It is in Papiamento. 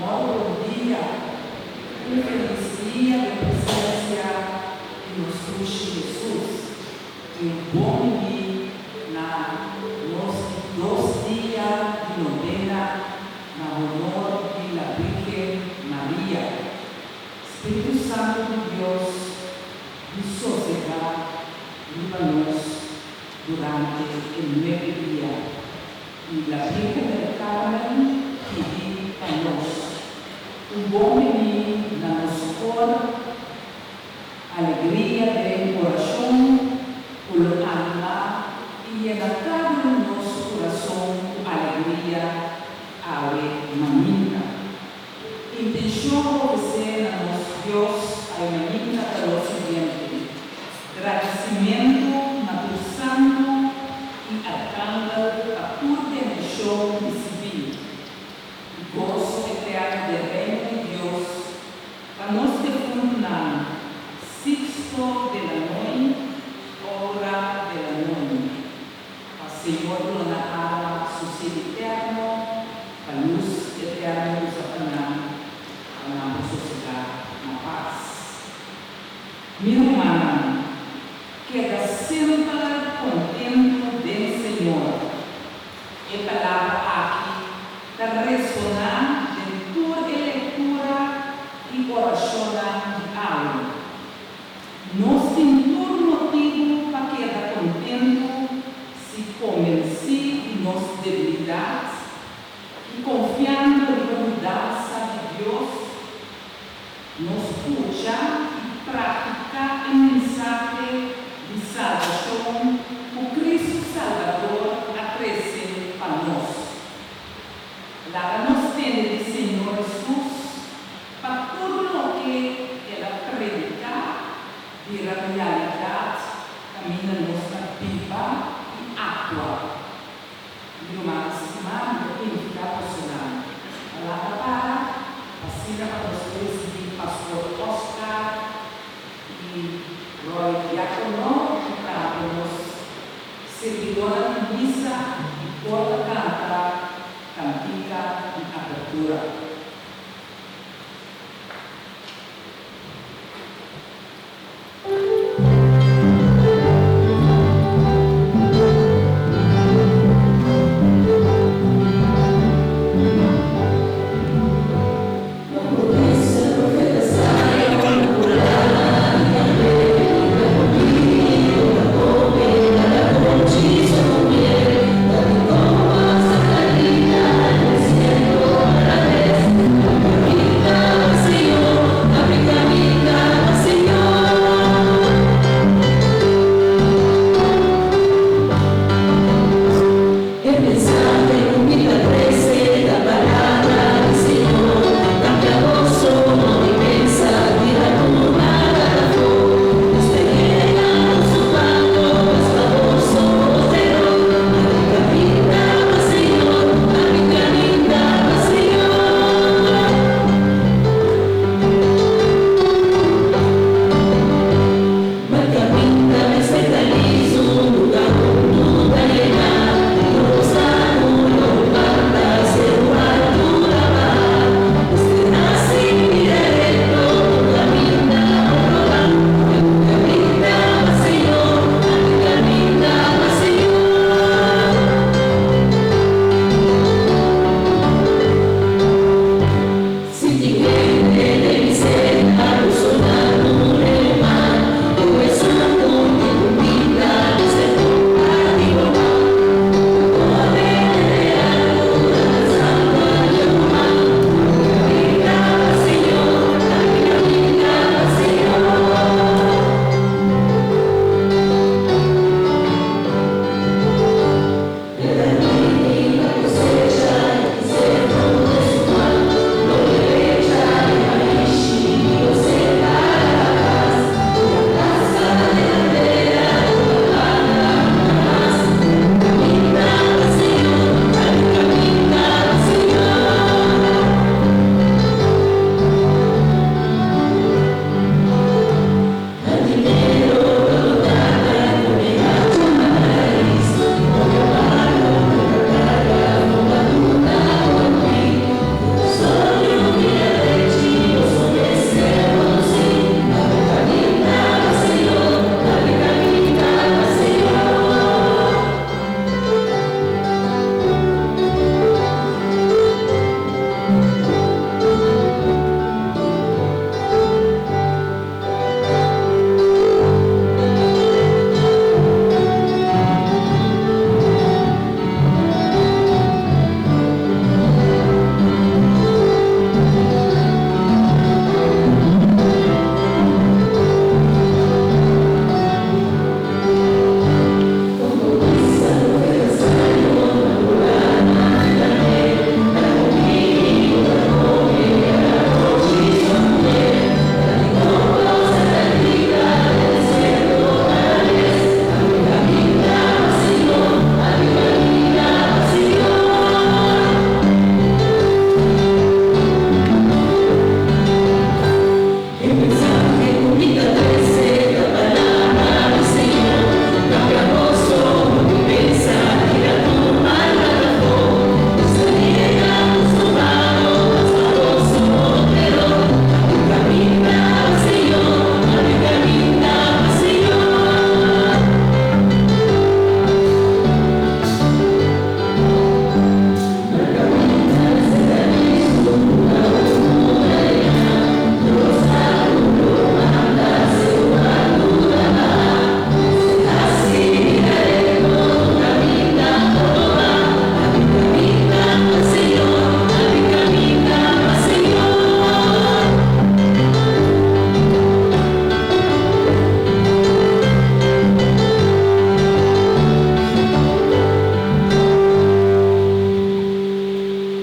Mòru bon dia, un felis dia den presensia di nos Dushi Hesus i un bon bini na nos di dos dia di nobena na honor di La Virgen Maria. Spiritu Santu di Dios di sosegá riba nos durante e nuebe dia. I La Virgen del Carmen pidi pa nos. Un bon bini na nos kor, alegria den orashon ku lo animá i yena kada un nos kurason ku alegria awe maninta. Intenshon ofresé na nos Dios awe maninta ta lo siguiente, Gradisimentu na tur santu i arkangel pa tur bendishon risibí, i goso eterno den Reino di Dios pa nos defuntunan, Sixto de la Noy, Aura de la Noy. Pa Señor duna nan alma sosiegu eterno, pa lus eterno usa pa nan, pa nan por sosegá na pas. Mi rumannan, keda semper kontentu den Señor. E palabra aki ta resoná den tur e lektura i orashonnan di awe. Nos tin tur motibu pa keda kontentu si konvensí di nos debilidat i konfiando riba yudansa di Dios. Nos skucha i praktiká e mensahe di salbashon ku Kristu Salbador a trese pa nos. Laga nos tende di Señor Hesus pa tur loke El a prediká bira realidat kaminda nos ta biba i aktua. Mi ruman stimá, mi ta invitá bosonan pa lanta para pa asina pa nos por risibí Pastor Oscar i Roy Diacono i tambe nos sirbidónan di misa i por ta kanta kantika di apertura.